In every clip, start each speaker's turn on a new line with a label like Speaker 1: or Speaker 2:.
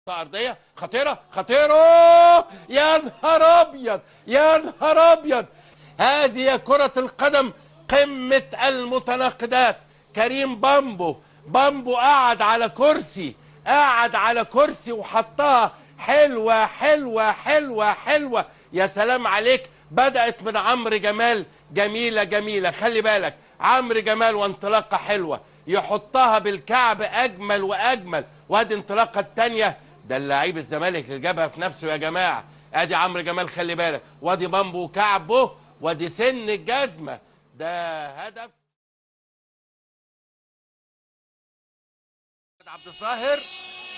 Speaker 1: أرضية خطيرة خطيرة، يا نهار أبيض يا نهار أبيض. هذه كرة القدم قمة المتناقضات. كريم بامبو، بامبو قعد على كرسي، قعد على كرسي وحطها حلوة حلوة حلوة حلوة. يا سلام عليك. بدأت من عمرو جمال، جميلة جميلة، خلي بالك عمرو جمال وانطلاقة حلوة، يحطها بالكعب أجمل وأجمل. وادي انطلاقة التانية، ده اللاعب الزمالك اللي جابها في نفسه يا جماعة. ادي عمرو جمال خلي بالك، وادي بامبو كعبه، وادي سن الجزمة، ده هدف. عبد الظاهر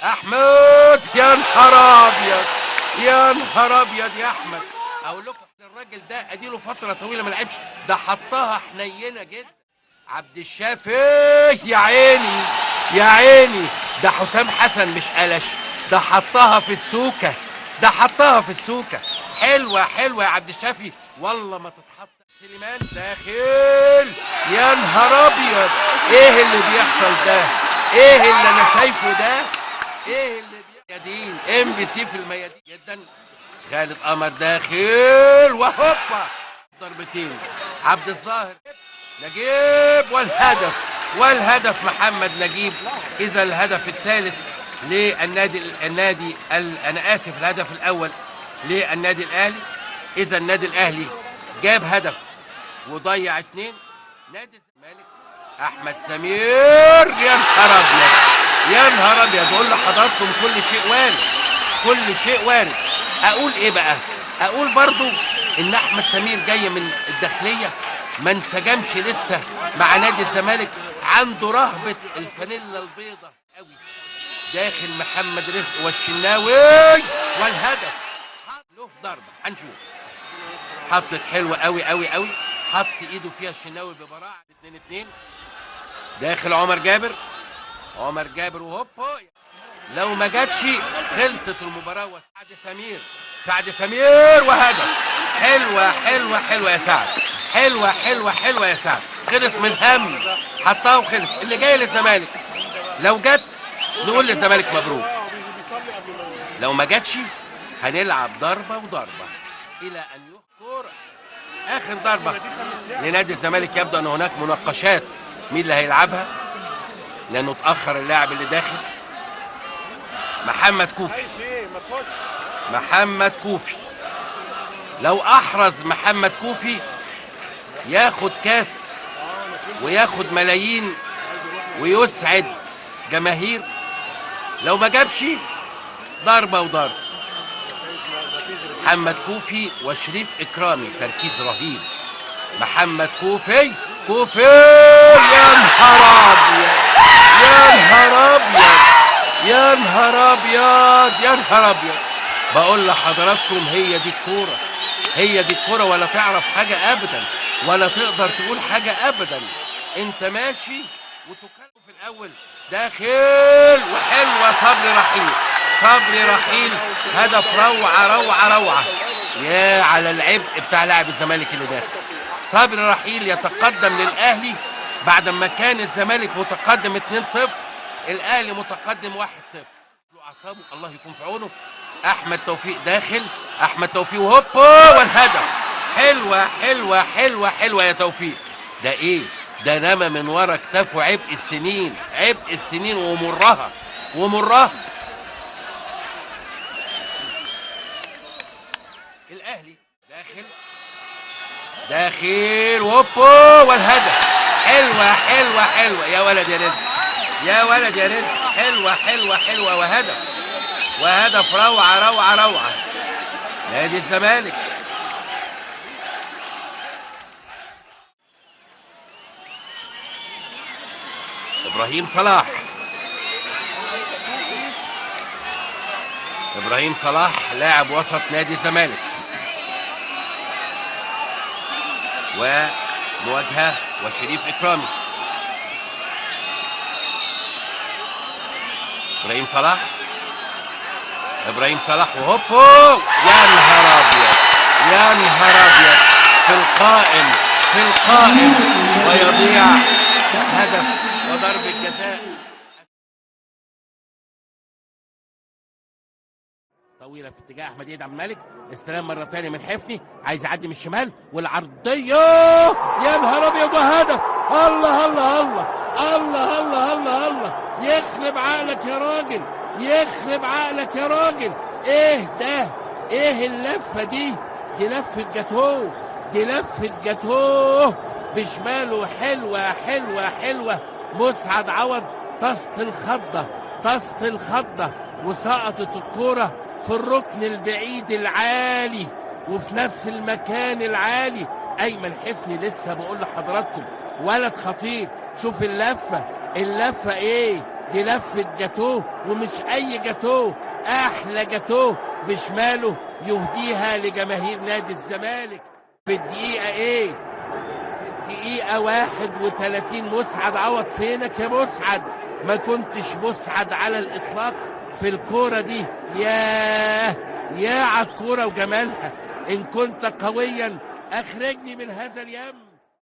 Speaker 1: احمد، يا نهار ابيض يا نهار ابيض يا احمد. اقول لكم الراجل ده اديله فترة طويلة ما لعبش، ده حطها حنينه جدا. عبد الشافي يا عيني يا عيني، ده حسام حسن مش قلش، ده حطها في السوكه، ده حطها في السوكه. حلوة حلوة يا عبد الشافي، والله ما تتحط. سليمان داخل، يا نهار ابيض، ايه اللي بيحصل ده؟ ايه اللي انا شايفه ده؟ ايه اللي بيدين ام بي سي في الميادين جدا. خالد قمر داخل وهوبا ضربتين. عبد الظاهر نجيب، والهدف، والهدف محمد نجيب. اذا الهدف الثالث للنادي، النادي انا اسف، الهدف الاول للنادي الاهلي. اذا النادي الاهلي جاب هدف وضيع اثنين. نادي الزمالك احمد سمير، يا نهار ابيض يا نهار ابيض. بقول لحضراتكم كل شيء وارد، كل شيء وارد. اقول ايه بقى؟ اقول برضو ان احمد سمير جاي من الداخلية، ما انسجمش لسه مع نادي الزمالك، عنده رهبة الفانيلا البيضاء قوي. داخل محمد رزق والشناوي، والهدف له ضربه، هنشوف. حطت حلوة قوي قوي قوي، حط ايده فيها الشناوي ببراعه. 2-2. داخل عمر جابر، عمر جابر وهوبا، لو ما جاتش خلصت المباراة. وسعد سمير، سعد سمير وهدف. حلوة حلوة حلوة يا سعد، حلوة حلوة حلوة يا سعد. خلص من هم، حطها وخلص. اللي جاي للزمالك لو جت نقول للزمالك مبروك، لو ما جاتش هنلعب ضربه وضربه الى ان يخكر اخر ضربه لنادي الزمالك. يبدو ان هناك مناقشات مين اللي هيلعبها، لانه اتاخر اللاعب اللي داخل محمد كوفي. محمد كوفي لو احرز محمد كوفي ياخد كاس وياخد ملايين ويسعد جماهير. لو ما جابش ضربه وضربه. محمد كوفي وشريف اكرامي، تركيز رهيب. محمد كوفي، كوفي، يا نهار ابيض يا نهار ابيض يا نهار ابيض يا نهار ابيض. بقول لحضراتكم هي دي الكورة، هي دي الكورة، ولا تعرف حاجة ابدا ولا تقدر تقول حاجة ابدا. انت ماشي وتكلم في الاول. داخل وحلوه، صبري رحيل، صبري رحيل، هدف روعه روعه روعه. يا على العبء بتاع لاعب الزمالك اللي داخل. صبري رحيل يتقدم للاهلي بعد ما كان الزمالك متقدم 2-0، الاهلي متقدم 1-0. اعصابه الله يكون في عونه. احمد توفيق داخل، احمد توفيق وهوبا والهدف. حلوة حلوة حلوة حلوة يا توفيق. ده ايه ده؟ رمى من ورا كتافه عبء السنين، عبء السنين ومرها ومرها. الاهلي داخل، داخل وهوبا والهدف. حلوة حلوة حلوة يا ولد يا رزق، يا ولد يا رزق. حلوة حلوة حلوة وهدف، وهدف روعه روعه روعه نادي الزمالك. ابراهيم صلاح، ابراهيم صلاح لاعب وسط نادي الزمالك، ومواجهة وشريف اكرامي. ابراهيم صلاح، ابراهيم صلاح وهوبو، يا نهار ابيض يا نهار ابيض، في القائم، في القائم، ويضيع هدف وضربة جزاء. طويلة في اتجاه احمد عيد عبد الملك، استلام مرة ثانية من حفني، عايز يعدي من الشمال والعرضيه، يا نهار ابيض وهدف! الله الله الله الله الله الله الله، يخرب عقلك يا راجل، يخرب عقلك يا راجل، ايه ده؟ ايه اللفة دي؟ دي لفه جاتوه، دي لفه جاتوه بشماله، حلوة حلوة حلوة. مسعد عوض طست الخضه، طست الخضه، وسقطت الكورة في الركن البعيد العالي وفي نفس المكان العالي. ايمن حفني لسه بقول لحضراتكم ولد خطير. شوف اللفة، اللفة ايه دي؟ لفه جاتوه، ومش اي جاتوه، احلى جاتوه بشماله يهديها لجماهير نادي الزمالك. في الدقيقة ايه؟ في الدقيقة 31. مسعد عوض، فينك يا مسعد؟ ما كنتش مسعد على الاطلاق في الكورة دي. ياه يا على الكورة وجمالها، ان كنت قويا اخرجني من هذا اليم.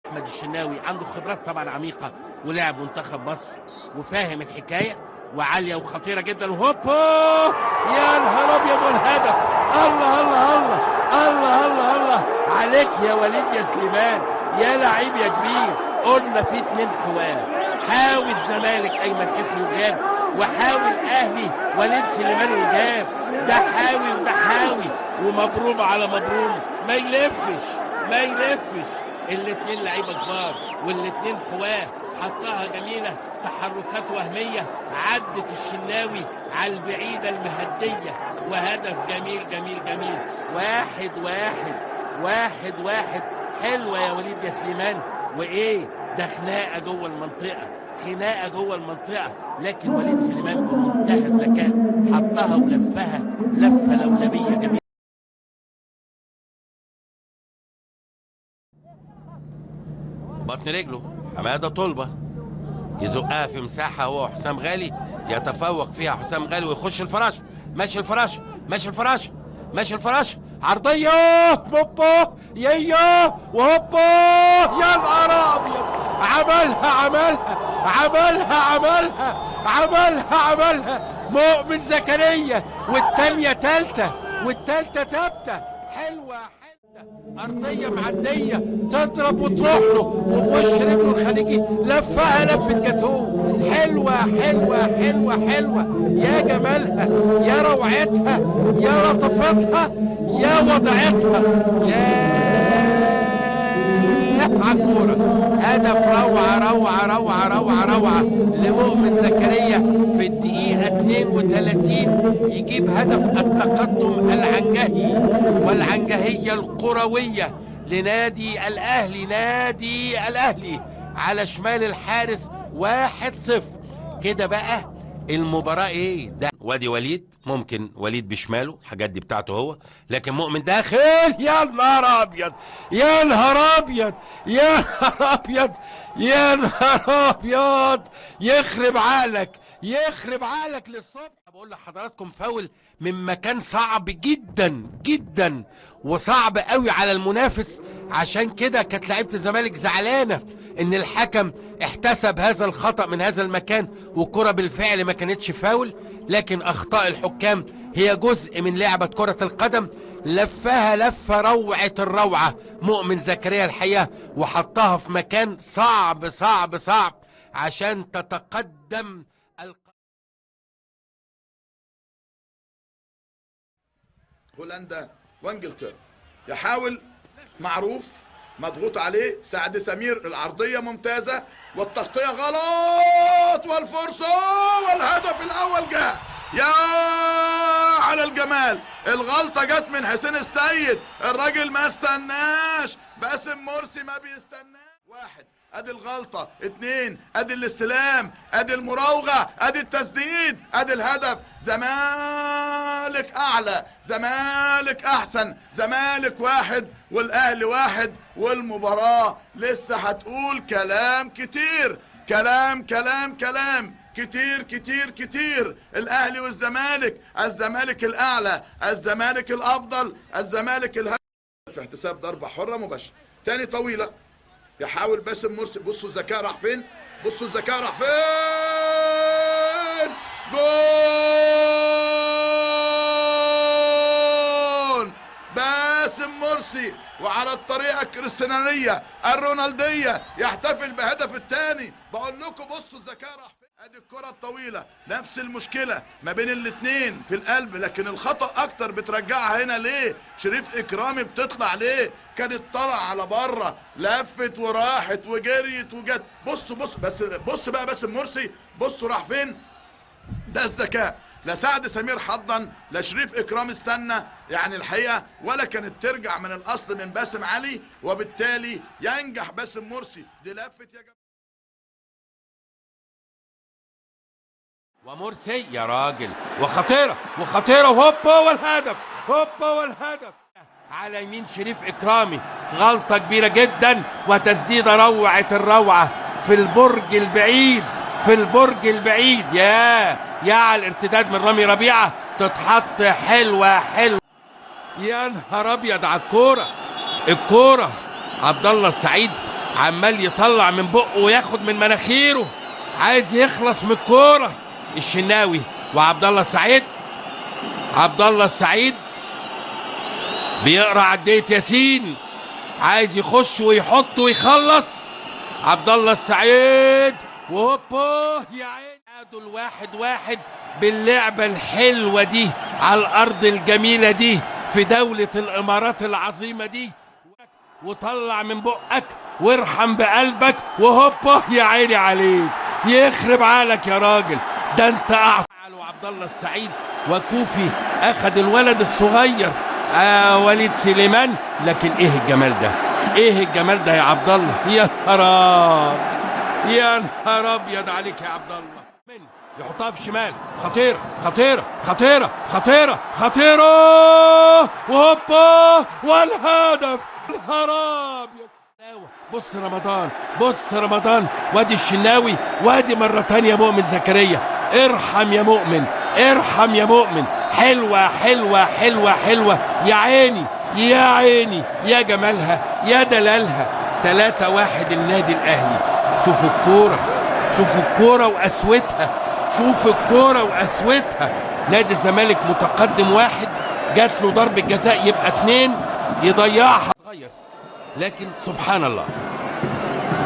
Speaker 1: احمد الشناوي عنده خبرات طبعا عميقة ولعب منتخب مصر وفاهم الحكاية، وعاليه وخطيرة جدا، وهوبا يا نهار ابيض والهدف! الله الله الله الله الله الله عليك يا وليد يا سليمان، يا لعيب يا كبير. قلنا في 2 حوار، حاول الزمالك ايمن حفني وجاب، وحاول الاهلي وليد سليمان وجاب، ده حاوي وده حاوي، ومبروم على مبروم، ما يلفش ما يلفش. الاثنين لعيبة كبار والاثنين حواه، حطها جميلة، تحركات وهمية، عدت الشناوي على البعيدة المهديه، وهدف جميل جميل جميل. 1-1 1-1. حلوة يا وليد يا سليمان. وايه ده؟ خناقه جوه المنطقة، خناقه جوه المنطقة، لكن وليد سليمان بمنتهى الذكاء حطها ولفها لفه لولبيه جميلة. بطن رجله حمادة طلبه يزقها في مساحة هو وحسام غالي، يتفوق فيها حسام غالي ويخش الفراشة، ماشي الفراشة، ماشي الفراشة، ماشي الفراشة، عرضية، هوبا ييا وهوبا، يا نهار ابيض! عملها عملها عملها عملها عملها عملها مؤمن زكريا، والتانية تالتة، والتالتة تابتة، حلوة حلوة، أرضية معدية تضرب وتروح له، وبوش رجله الخارجي لفها لفة جاتوه. حلوة حلوة حلوة حلوة، يا جمالها، يا روعتها، يا لطفتها، يا وضعتها، يا عالكورة. هدف روعة روعة روعة روعة روعة لمؤمن زكريا في الدقيقة 32، يجيب هدف التقدم العنجهي والعنجهية القروية لنادي الأهلي. نادي الأهلي على شمال الحارس 1-0. كده بقى المباراة ايه ده؟ وادي وليد، ممكن وليد بشماله، الحاجات دي بتاعته هو، لكن مؤمن داخل، يا نهار ابيض يا نهار ابيض يا نهار ابيض يا نهار ابيض، يخرب عقلك يخرب عقلك للصبح. بقول لحضراتكم فاول من مكان صعب جدا جدا وصعب قوي على المنافس، عشان كده كانت لعيبة الزمالك زعلانة ان الحكم احتسب هذا الخطأ من هذا المكان، والكره بالفعل ما كانتش فاول، لكن اخطاء الحكام هي جزء من لعبه كره القدم. لفها لفه روعه الروعة مؤمن زكريا الحقيقة، وحطها في مكان صعب صعب صعب عشان تتقدم.
Speaker 2: هولندا وانجلترا يحاول معروف، مضغوط عليه سعد سمير، العرضية ممتازة والتغطية غلط والفرصة والهدف الأول جاء. يا على الجمال، الغلطة جت من حسين السيد، الراجل ما استناش، باسم مرسي ما بيستناش. 1 ادي الغلطة، 2 ادي الاستلام، ادي المراوغة، ادي التسديد، ادي الهدف. زمالك اعلى، زمالك احسن، زمالك 1 والاهلي 1، والمباراة لسه هتقول كلام كتير، كلام كلام كلام كتير كتير كتير. الاهلي والزمالك، الزمالك الاعلى، الزمالك الافضل، الزمالك الهدف. في احتساب ضربة حرة مباشرة، تاني طويلة، يحاول باسم مرسي. بصوا الذكاء راح فين، بصوا الذكاء راح فين، جول. علي، وعلى الطريقة الكريستيانيه الرونالديه يحتفل بهدف الثاني. بقول لكم بصوا الذكاء راح فين. ادي الكره الطويلة، نفس المشكلة ما بين الاثنين في القلب، لكن الخطا اكتر بترجعها هنا ليه؟ شريف اكرامي بتطلع ليه؟ كانت طالعه على بره، لفت وراحت وجريت وجت. بصوا بص بس، بص بقى باسم مرسي، بصوا راح فين. ده الذكاء، لا سعد سمير حضن، لا شريف اكرامي استنى يعني الحقيقة، ولا كانت ترجع من الاصل من باسم علي، وبالتالي ينجح باسم مرسي. دي لفت يا جماعة.
Speaker 1: ومرسي يا راجل، وخطيرة وخطيرة، وهوبا والهدف، هوبا والهدف على يمين شريف اكرامي. غلطه كبيرة جدا، وتسديده روعه الروعة في البرج البعيد، في البرج البعيد. يا على الارتداد من رامي ربيعة، تتحط حلوة حلوة. يا نهار ابيض على الكورة، الكورة عبد الله السعيد عمال يطلع من بقه وياخد من مناخيره، عايز يخلص من الكورة. الشناوي وعبد الله السعيد، عبد الله السعيد بيقرا عديه ياسين، عايز يخش ويحط ويخلص. عبد الله السعيد وهوبا يا عين، تعادل 1-1 باللعبة الحلوة دي على الأرض الجميلة دي في دولة الإمارات العظيمة دي. وطلع من بقك وارحم بقلبك، وهوبا يا عيني عليك، يخرب عقلك يا راجل، ده انت أعصى. وعبد الله السعيد وكوفي أخد الولد الصغير وليد سليمان، لكن إيه الجمال ده، إيه الجمال ده يا عبد الله، يا نهار، يا نهار ابيض عليك يا عبد الله. من يحطها في الشمال، خطيرة خطيرة خطيرة خطيرة خطيرة، وهوبا والهدف، نهار ابيض. بص رمضان، بص رمضان، وادي الشناوي، وادي مرة ثانية مؤمن زكريا. ارحم يا مؤمن، ارحم يا مؤمن. حلوة حلوة حلوة حلوة، يا عيني يا عيني، يا جمالها يا دلالها. 3-1 النادي الاهلي. شوفوا الكورة، شوفوا الكورة وقسوتها، شوفوا الكورة وقسوتها. نادي الزمالك متقدم 1، جات له ضربة جزاء يبقى 2، يضيعها غير، لكن سبحان الله.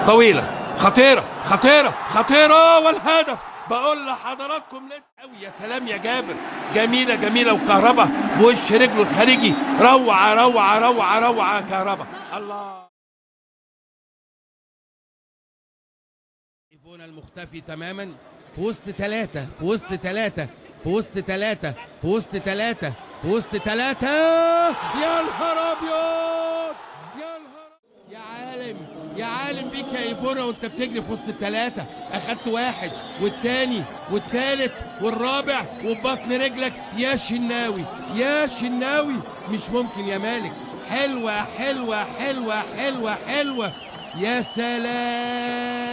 Speaker 1: طويلة خطيرة خطيرة خطيرة والهدف. بقول لحضراتكم لسه قوي. يا سلام يا جابر، جميلة جميلة، وكهربا بوش رجله الخارجي، روعة روعة روعة روعة كهربا. الله، ايفونا المختفي تماما في وسط ثلاثة، في وسط ثلاثة، في وسط ثلاثة، في وسط ثلاثة، في وسط ثلاثة. يا نهار أبيض، يا نهار، يا عالم، يا عالم بيك يا ايفونا وانت بتجري في وسط الثلاثة. أخدت واحد والثاني والثالث والرابع وبطن رجلك يا شناوي، يا شناوي، مش ممكن يا مالك. حلوة حلوة حلوة حلوة حلوة، يا سلام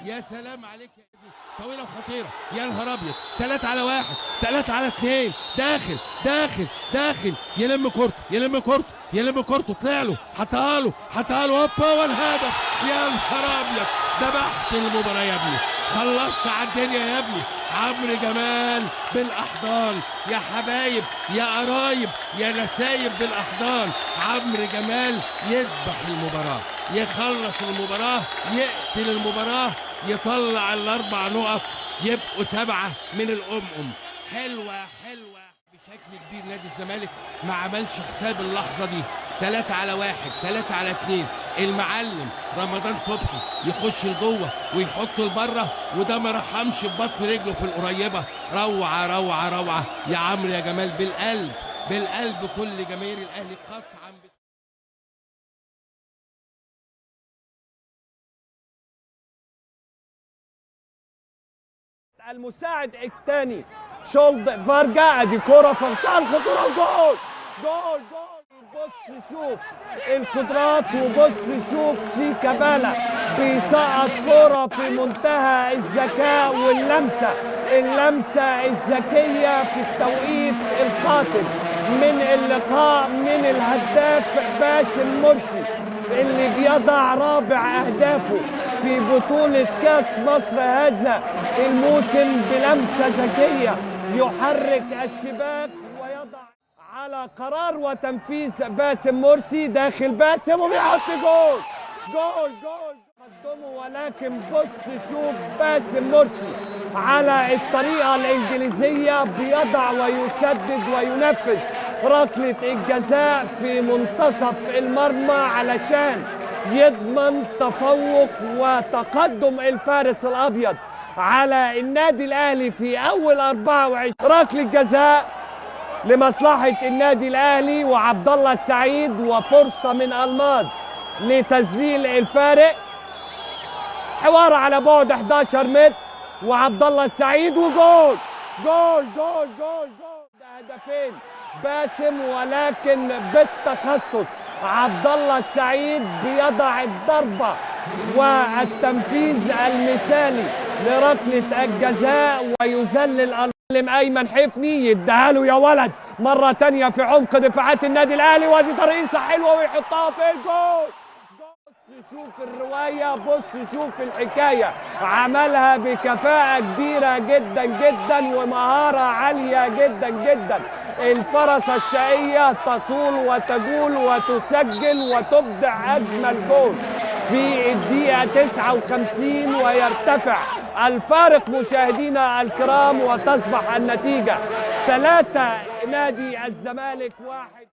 Speaker 1: يا سلام عليك يا زي. طويلة وخطيرة، يا نهار أبيض. 3-1، 3-2، داخل داخل داخل، يلم كورته، يلم كورته، يلم كورته، طلع له، حطها له، حطها له، هوبا والهدف. يا نهار أبيض، ذبحت المباراة يا ابني، خلصت على الدنيا يا ابني. عمرو جمال بالأحضان، يا حبايب يا قرايب يا نسايب بالأحضان. عمرو جمال يذبح المباراة، يخلص المباراة، يقتل المباراة، يطلع ال4 نقط، يبقوا 7 من الأم. حلوة حلوة بشكل كبير. نادي الزمالك ما عملش حساب اللحظة دي. 3-1، 3-2، المعلم رمضان صبحي يخش لجوه ويحطه لبره، وده ما رحمش ببطن رجله في القريبة. روعة روعة روعة يا عمرو يا جمال، بالقلب بالقلب. كل جماهير الأهلي قطعا.
Speaker 3: المساعد الثاني شولد فارجا، ادي كرة في منتهى الخطورة، جول جول جول. بص شوف القدرات، وبص شوف شيكابالا بيسقط كرة في منتهى الذكاء واللمسة، اللمسة الذكية في التوقيت القاتل من اللقاء من الهداف باسم مرسي اللي بيضع رابع أهدافه في بطولة كأس مصر هذا الموسم بلمسة ذكية يحرك الشباك ويضع على قرار وتنفيذ باسم مرسي، داخل باسم وبيحط جول جول جول قدمه، ولكن بص شوف باسم مرسي على الطريقة الإنجليزية بيضع ويسدد وينفذ ركلة الجزاء في منتصف المرمى علشان يضمن تفوق وتقدم الفارس الأبيض على النادي الأهلي في أول 24 ركلة جزاء لمصلحة النادي الأهلي وعبد الله السعيد، وفرصة من ألماظ لتذليل الفارق. حوار على بعد 11 متر وعبد الله السعيد وجول جول جول جول جول. هدفين باسم، ولكن بالتخصص عبد الله السعيد بيضع الضربة والتنفيذ المثالي لركلة الجزاء ويذلل المعلم أيمن حفني. يديها له يا ولد مرة تانية في عمق دفاعات النادي الأهلي، وادي ترقيصة حلوة ويحطها في الجول. بص شوف الرواية، بص شوف الحكاية، عملها بكفاءة كبيرة جدا جدا ومهارة عالية جدا جدا. الفرسة الشقية تصول وتجول وتسجل وتبدع أجمل جول في الدقيقة 59، ويرتفع الفارق مشاهدينا الكرام وتصبح النتيجة 3 نادي الزمالك 1.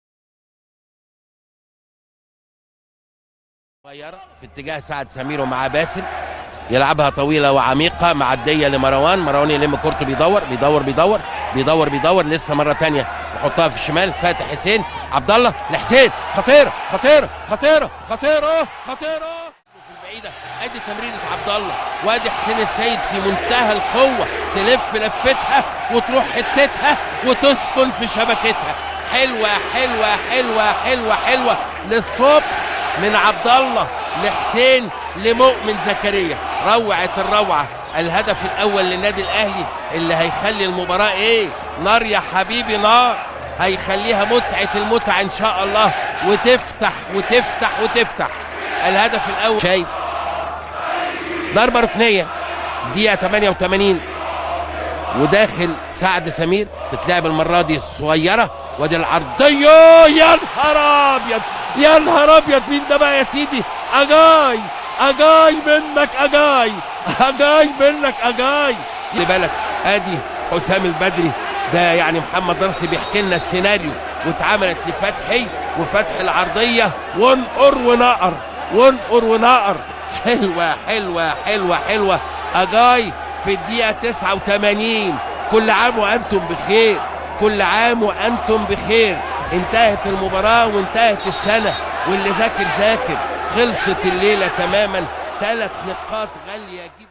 Speaker 1: في اتجاه سعد سمير ومع باسم، يلعبها طويلة وعميقة معدية لمروان، مروان يلم كورته، بيدور بيدور بيدور بيدور بيدور، لسه مرة تانية يحطها في الشمال، فاتح حسين عبد الله لحسين، خطيرة خطيرة خطيرة خطيرة خطيرة في البعيدة. ادي تمريرة عبد الله وادي حسين السيد في منتهى القوة، تلف لفتها وتروح حتتها وتسكن في شبكتها. حلوة حلوة حلوة حلوة حلوة للصبح من عبد الله لحسين لمؤمن زكريا، روعة الروعة. الهدف الأول للنادي الأهلي اللي هيخلي المباراة إيه؟ نار يا حبيبي نار، هيخليها متعة المتعة إن شاء الله، وتفتح وتفتح وتفتح. الهدف الأول شايف ضربة ركنية دقيقة 88، وداخل سعد سمير، تتلعب المرة دي الصغيرة، وادي العرضية، يا نهار أبيض يا نهار أبيض، مين ده بقى يا سيدي؟ أجاي أجاي منك أجاي أجاي منك أجاي. خلي بالك أدي حسام البدري ده، يعني محمد درسي بيحكي لنا السيناريو، واتعملت لفتحي وفتح العرضية، وانقر ونقر وانقر ونقر. حلوة حلوة حلوة حلوة أجاي في الدقيقة 89. كل عام وأنتم بخير، كل عام وأنتم بخير. انتهت المباراة وانتهت السنة، واللي ذاكر ذاكر، خلصت الليلة تماما. 3 نقاط غالية جدا.